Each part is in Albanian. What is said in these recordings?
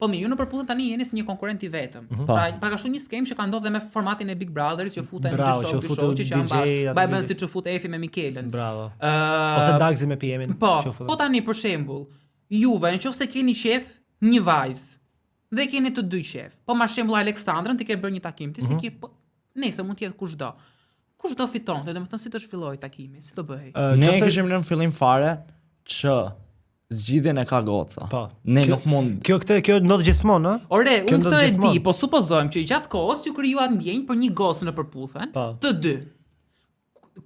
Po mirë, ju në Përputhen tani jeni si një konkurrent i vetëm. Mm -hmm. Pra, pak a shumë një skemë që ka ndodhur dhe me formatin e Big Brotherit që futen dy shokë, dy shokë që janë bashkë. Mbaj mend siç u fut Efi me Mikelën. Bravo. Uh, Ose Dagzi me PM-in. Po, po tani për shembull, juve në qoftë se keni qejf një vajzë dhe keni të dy qejf. Po marr shembull Aleksandrën, ti ke bërë një takim, ti mm -hmm. si ke po nëse mund të jetë kushdo. Kush do fitonte, domethënë si do zhvillohej takimi, si do bëhej? Uh, ne e kishim në fillim fare që zgjidhjen e ka goca. Po. Ne kjo, nuk mund. Kjo këtë kjo ndodh gjithmonë, ë? Ore, unë këtë e di, po supozojmë që gjatë kohës ju krijua ndjenjë për një gocë në Përputhen, po. të dy.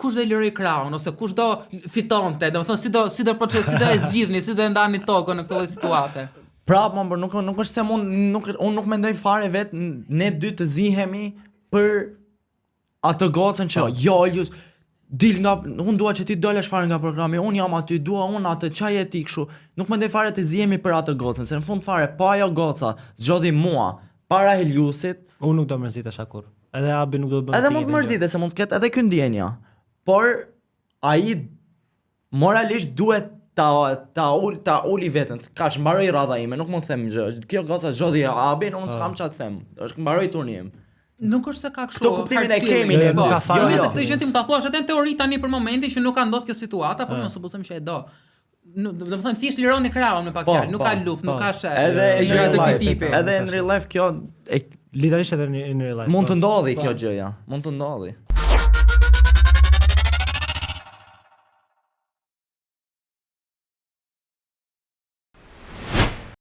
Kush do lirojë krahun ose kush do fitonte, domethënë si do si do proces, si do e zgjidhni, si do e ndani tokën në këtë lloj situate. Prapë, më, nuk nuk është se mund nuk unë nuk mendoj fare vet ne dy të zihemi për atë gocën që po. jo Elius dil nga unë dua që ti dalësh fare nga programi, unë jam aty, dua unë atë ça je ti kështu. Nuk mendoj fare të zihemi për atë gocën, se në fund fare po ajo goca zgjodhi mua para Eliusit. Unë nuk do mërzitesha kurrë. Edhe Abi nuk do të bënte. Edhe mund të mërzitet se mund të ketë edhe ky ndjenja. Por ai Moralisht duhet ta ta ul ta uli veten. Kaq mbaroi radha ime, nuk mund të them gjë. Kjo goca zgjodhi Abin, unë s'kam çfarë të them. Është mbaroi turni im. Nuk është se ka kështu. Këtë kuptimin e kemi ne, po. Jo, jo, se këtë gjë ti më ta thuash edhe në teori tani për momentin që nuk ka ndodhur kjo situata, po mos supozojmë që e do. Nuk, do të thënë thjesht lironi krahun me pak po, fjalë, nuk ka po, luftë, nuk po. ka sherr. Edhe në gjëra të këtij tipi. Edhe në real life kjo e literalisht edhe në real life. Mund të ndodhi kjo gjëja, mund të ndodhi.